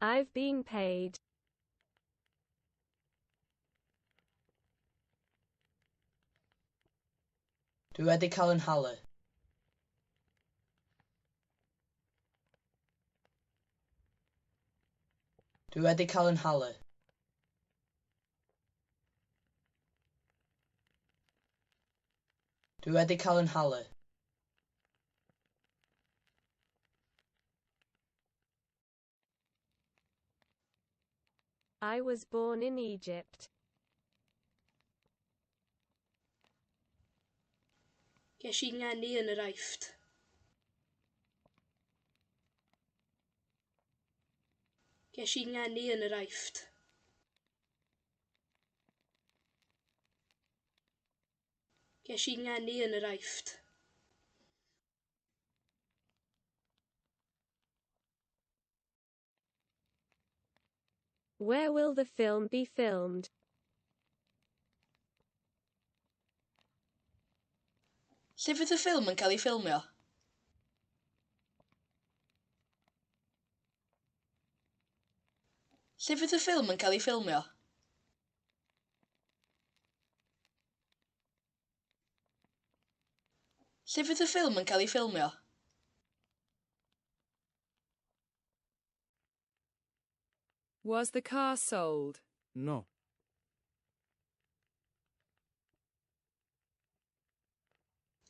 I've been paid. Dwi wedi cael 'y nhalu. Dwi wedi cael 'y nhalu. Dwi wedi cael 'y nhalu. I was born in Egypt. Ges i ngeni yn yr Aifft. Ges i ngeni yn yr Aifft. Ges i ngeni yn yr Aifft. Where will the film be filmed? Lle fydd y ffilm yn cael ei ffilmio? Lle fydd y ffilm yn cael ei ffilmio? Lle fydd y ffilm yn cael ei ffilmio? Was the car sold? No.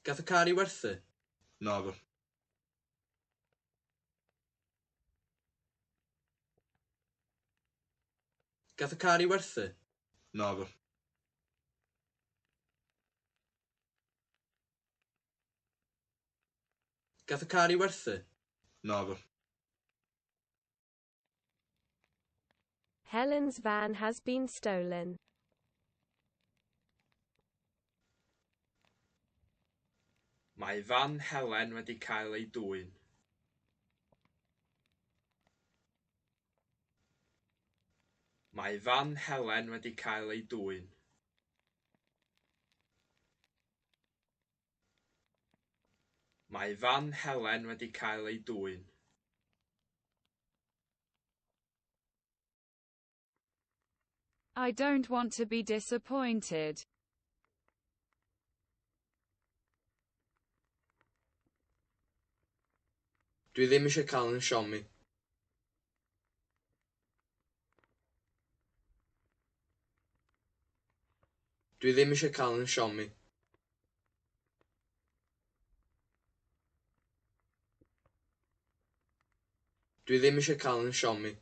Gath y car ei werthu? Naddo. Gath y car ei werthu? Naddo. Gath y car ei werthu? Naddo. Helen's van has been stolen. Mae fan Helen wedi cael ei dwyn. Mae fan Helen wedi cael ei dwyn. Mae fan Helen wedi cael ei dwyn. I don't want to be disappointed. Dwi ddim eisiau cael 'yn siomi. Dwi ddim eisiau cael 'yn siomi. Dwi ddim eisiau cael 'yn siomi.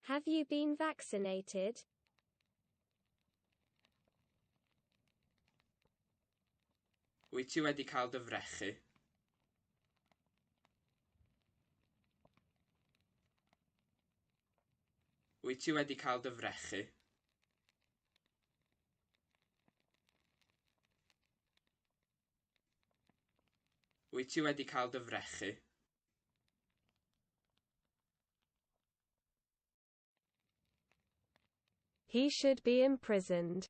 Have you been vaccinated? Wyt ti wedi cael dy frechu? Wyt ti wedi cael dy frechu? Wyt ti wedi cael dy frechu? He should be imprisoned.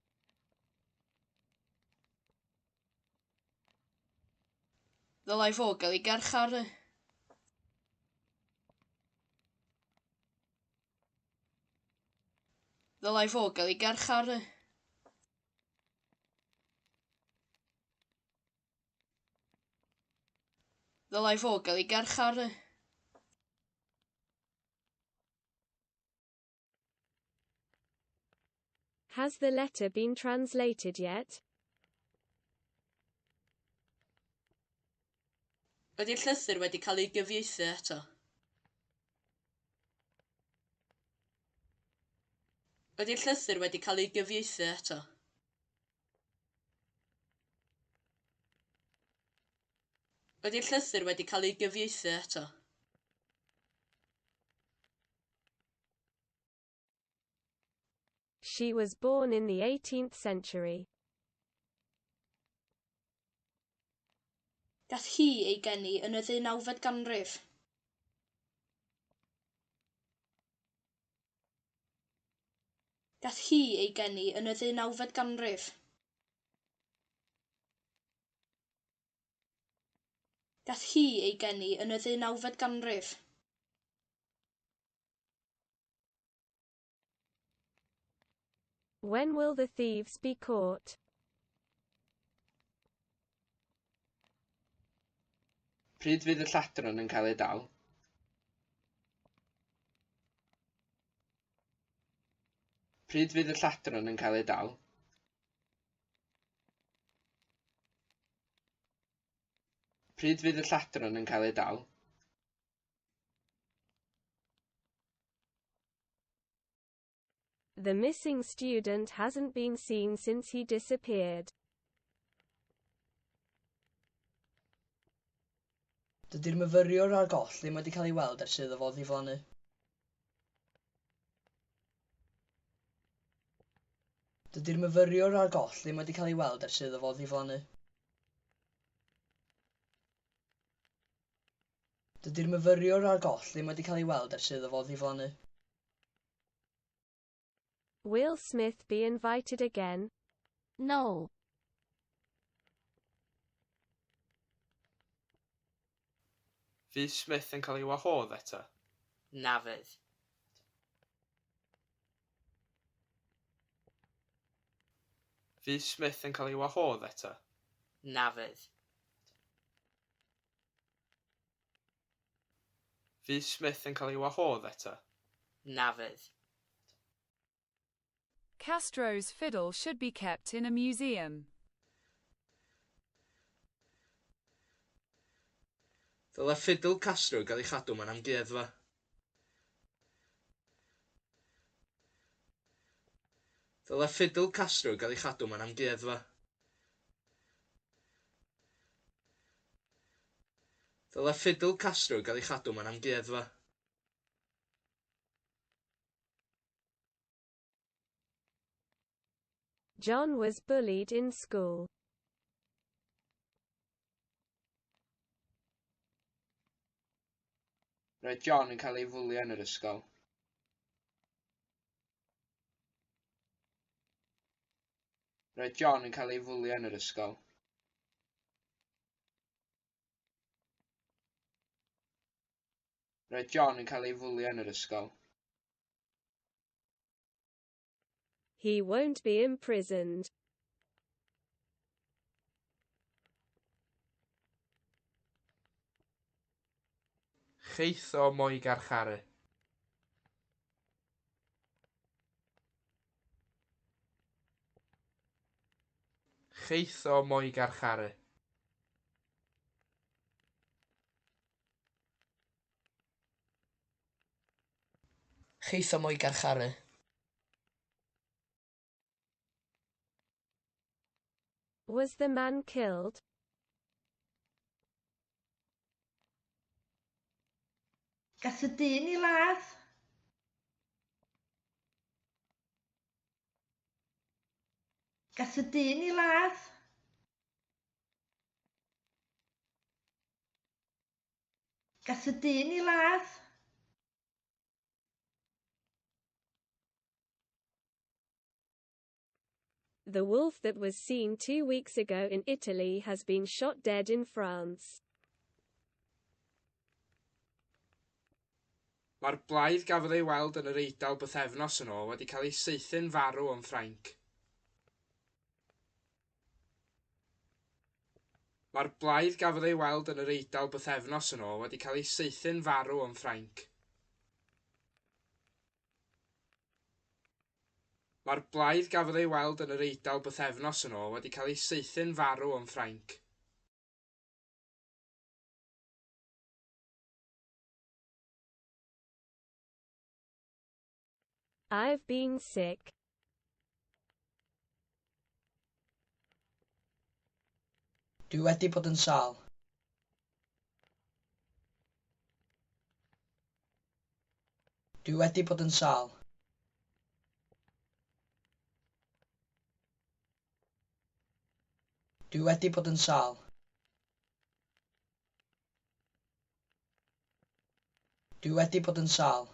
Ddylai fo gael ei garcharu. Ddylai fo gael ei garcharu. Ddylai fo gael ei garcharu. Has the letter been translated yet? Ydy'r llythyr wedi cael ei gyfieithu eto? Ydy'r llythyr wedi cael ei gyfieithu eto? Ydy'r llythyr wedi cael ei gyfieithu eto? She was born in the 18th century. Gath hi ei geni yn y ddeunawfed ganrif. Gath hi ei geni yn y ddeunawfed ganrif. Gath hi ei geni yn y ddeunawfed ganrif. When will the thieves be caught? Pryd fydd y lladron yn cael eu dal? Pryd fydd y lladron yn cael eu dal? Pryd fydd y lladron yn cael eu dal? The missing student hasn't been seen since he disappeared. Dydy'r myfyriwr ar goll ddim wedi cael ei weld ers iddo fo ddiflannu. Dydy'r myfyriwr ar goll ddim wedi cael ei weld ers iddo fo ddiflannu. Dydy'r myfyriwr ar goll ddim wedi cael ei weld ers iddo fo ddiflannu. Will Smith be invited again? No. Fydd Smith yn cael ei wahodd eto? Na fydd. Fydd Smith yn cael ei wahodd eto? Na fydd. Fydd Smith yn cael ei wahodd eto? Na fydd. Castro's fiddle should be kept in a museum. Dylai ffidil Castro gael ei chadw mewn amgueddfa. Dylai ffidil Castro gael ei chadw mewn amgueddfa. Dylai ffidil Castro gael ei chadw mewn amgueddfa. John was bullied in school. Roedd John yn cael ei fwlio yn yr ysgol. Roedd John yn cael ei fwlio yn yr ysgol. Roedd John yn cael ei fwlio yn yr ysgol. He won't be imprisoned. Cheith o mo'i garcharu. Cheith o mo'i garcharu. Cheith o mo'i garcharu. Was the man killed? Gath y dyn ei ladd? Gath y dyn ei ladd? Gath y dyn ei ladd? The wolf that was seen 2 weeks ago in Italy has been shot dead in France. Mae'r blaidd gafodd ei weld yn yr Eidal bythefnos yn ôl wedi cael ei saethu'n farw yn Ffrainc. Mae'r blaidd gafodd ei weld yn yr Eidal bythefnos yn ôl wedi cael ei saethu'n farw yn Ffrainc. Mae'r blaidd gafodd ei weld yn yr Eidal bythefnos yn ôl wedi cael ei saethu'n farw yn Ffrainc. I've been sick. Dwi wedi bod yn sâl. Dwi wedi bod yn sâl. Dwi wedi bod yn sâl. Dwi wedi bod yn sâl.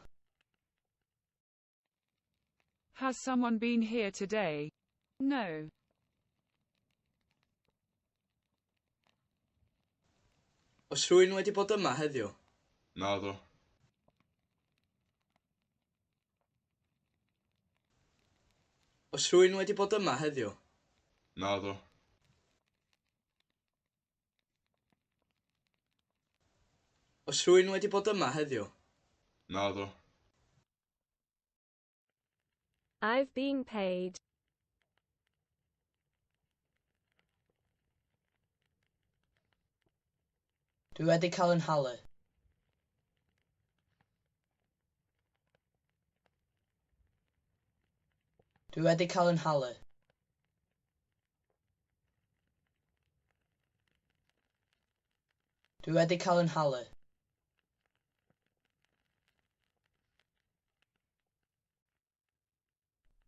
Has someone been here today? No. Oes rhywun wedi bod yma heddiw? Naddo. Oes rhywun wedi bod yma heddiw? Naddo. Oes rhywun wedi bod yma heddiw? Naddo. I've been paid. Dwi wedi cael 'y nhalu. Dwi wedi cael 'y nhalu. Dwi wedi cael 'y nhalu.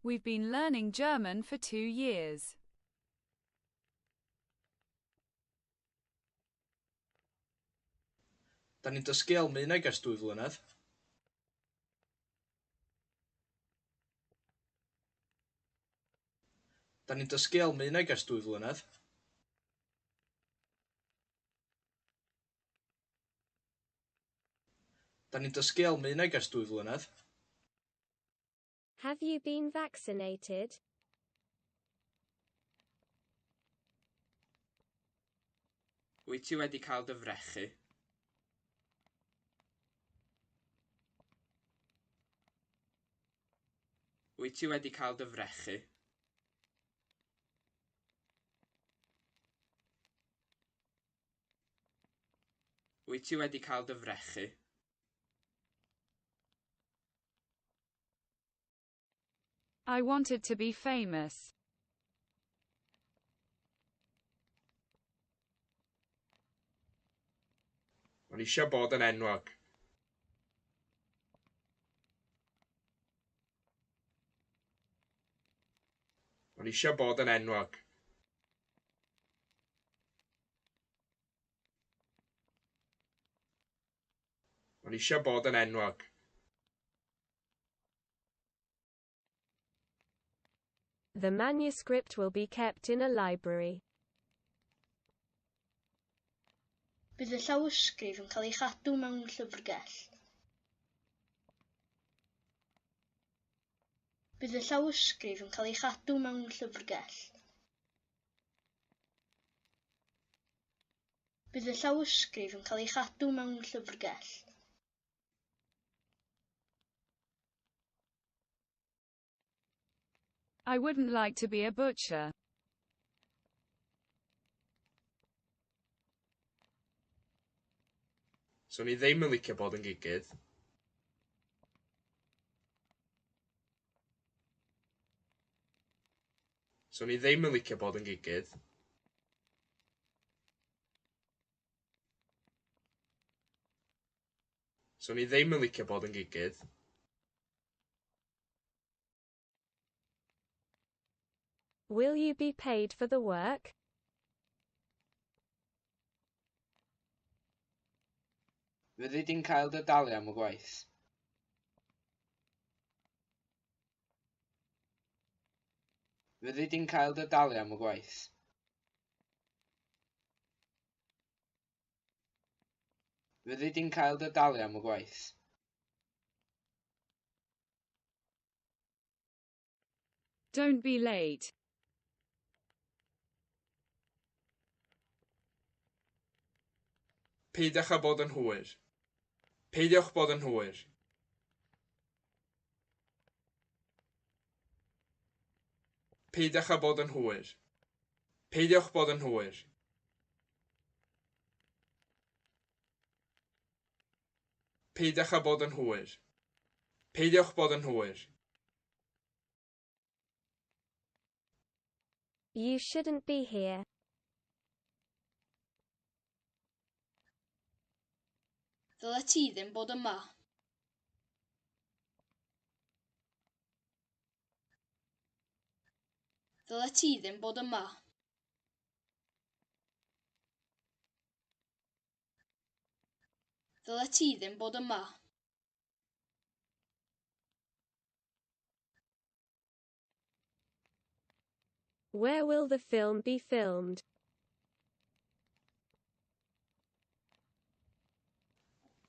We've been learning German for 2 years. Da ni'n dysgu Almaeneg ers 2 flynedd. Da ni'n dysgu Almaeneg ers 2 flynedd. Da ni'n dysgu Almaeneg ers 2 flynedd. Have you been vaccinated? Wyt ti wedi cael dy frechu? Wyt ti wedi cael dy frechu? Wyt ti wedi cael dy frechu? I wanted to be famous. O'n i eisiau bod yn enwog. O'n i eisiau bod yn enwog. O'n i eisiau bod yn enwog. The manuscript will be kept in a library. Bydd y llawysgrif yn cael ei chadw mewn llyfrgell. Bydd y llawysgrif yn cael ei chadw mewn llyfrgell. Bydd y llawysgrif yn cael ei chadw mewn llyfrgell. I wouldn't like to be a butcher. Swn i ddim yn licio bod yn gigydd. Swn i ddim yn licio bod yn gigydd. Swn i ddim yn licio bod yn gigydd. Will you be paid for the work? Fyddi di'n cael dy dalu am y gwaith? Fyddi di'n cael dy dalu am y gwaith? Fyddi di'n cael dy dalu am y gwaith? Don't be late. Peidiwch â bod yn hwyr. Peidiwch bod yn hwyr. Peidiwch â bod yn hwyr. Peidiwch bod yn hwyr. Peidiwch â bod yn hwyr. Peidiwch bod yn hwyr. You shouldn't be here. Ddylet ti ddim bod yma. Ddylet ti ddim bod yma. Ddylet ti ddim bod yma. Where will the film be filmed?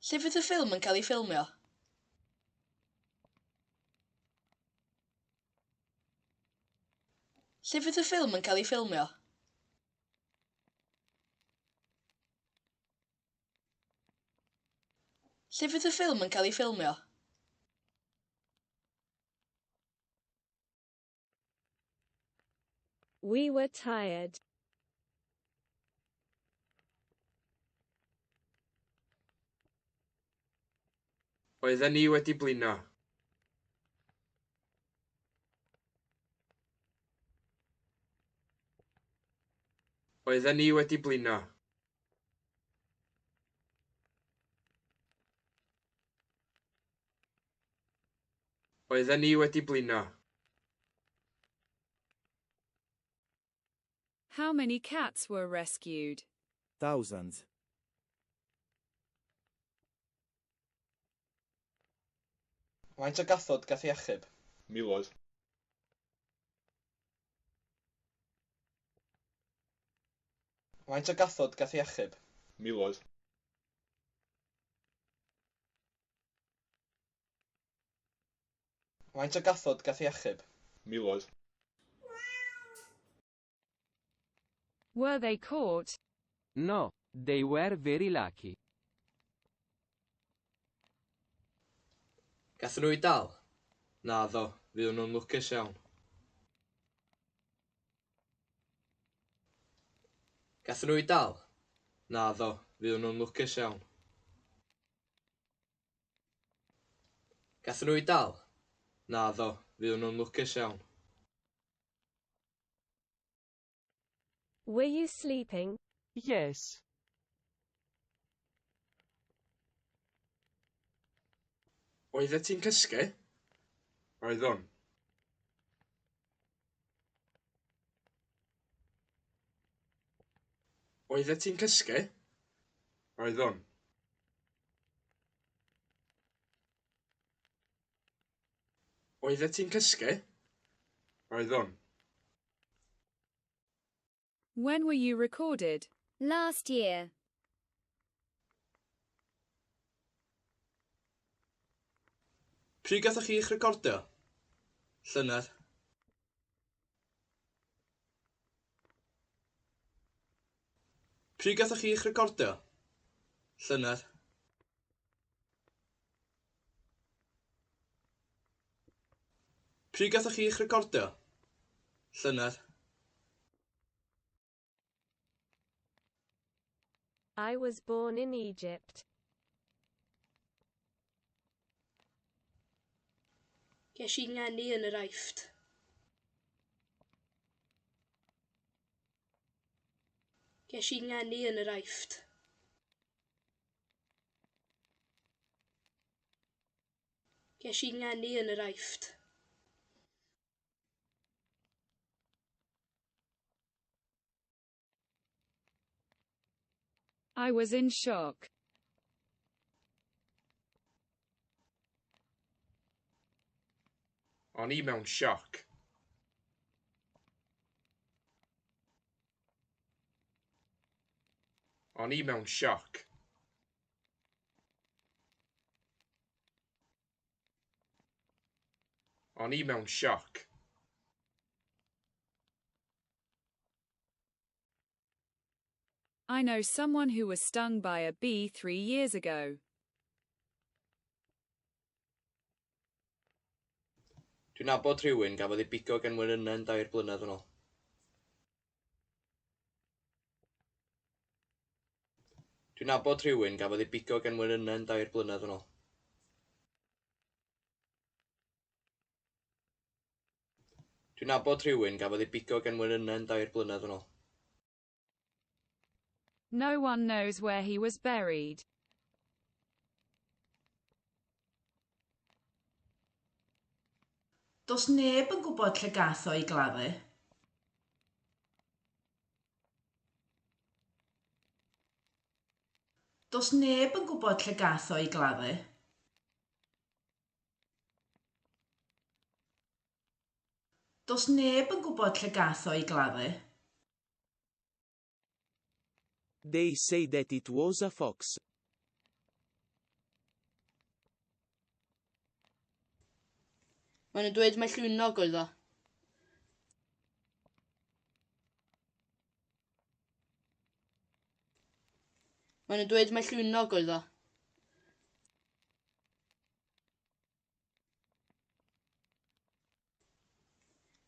Lle fydd y ffilm yn cael ei ffilmio? Lle fydd y ffilm yn cael ei ffilmio? Lle fydd y ffilm yn cael ei ffilmio? We were tired. Oedden ni wedi blino. Oedden ni wedi blino. Oedden ni wedi blino. How many cats were rescued? Thousands. Faint o gathod gath ei achub? Miloedd. Faint o gathod gath ei achub? Miloedd. Faint o gathod gath ei achub? Miloedd. Were they caught? No, they were very lucky. Gathon nhw eu dal? Naddo, fuon nhw'n lwcus iawn. Gathon nhw eu dal? Naddo, fuon nhw'n lwcus iawn. Gathon nhw eu dal? Naddo, fuon nhw'n lwcus iawn. Were you sleeping? Yes. Oeddet ti'n cysgu? Oeddwn. Oeddet ti'n cysgu? Oeddwn. Oeddet ti'n cysgu? Oeddwn. When were you recorded? Last year. Pryd gathoch chi eich recordio? Llynedd. Pryd gathoch chi eich recordio? Llynedd. Pryd gathoch chi eich recordio? Llynedd. I was born in Egypt. Ges i ngeni yn yr Aifft. Ges i ngeni yn yr Aifft. Ges i ngeni yn yr Aifft. I was in shock. O'n i mewn sioc. O'n i mewn sioc. O'n i mewn sioc. I know someone who was stung by a bee 3 years ago. Dwi'n nabod rhywun gafodd ei bigo gan wenynen 3 blynedd yn ôl. Dwi'n nabod rhywun gafodd ei bigo gan wenynen 3 blynedd yn ôl. Dwi'n nabod rhywun gafodd ei bigo gan wenynen 3 blynedd yn ôl. No one knows where he was buried. Does neb yn gwybod lle gath o ei gladdu. Does neb yn gwybod lle gath o ei gladdu. Does neb yn gwybod lle gath o ei gladdu. They say that it was a fox. Maen nhw'n dweud mai llwynog oedd o. Maen nhw'n dweud mai llwynog oedd o.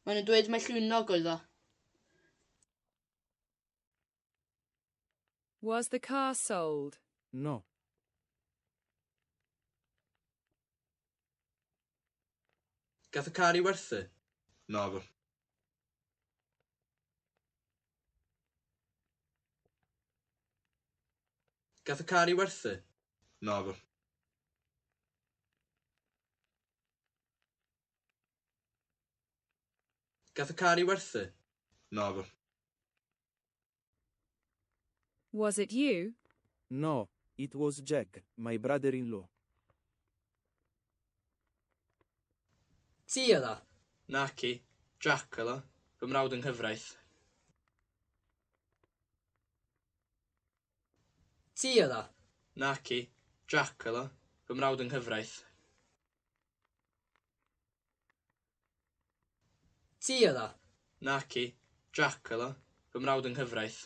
Maen nhw'n dweud mai llwynog oedd o. Was the car sold? No. Gath y car ei werthu? Naddo. Gath y car ei werthu? Naddo. Gath y car ei werthu? Naddo. Was it you? No, it was Jack, my brother-in-law. Ti oedd o? Naci, Jack oedd o, fy mrawd yng nghyfraith. Ti oedd o? Naci, Jack oedd o, fy mrawd yng nghyfraith. Ti oedd o? Naci, Jack oedd o, fy mrawd yng nghyfraith.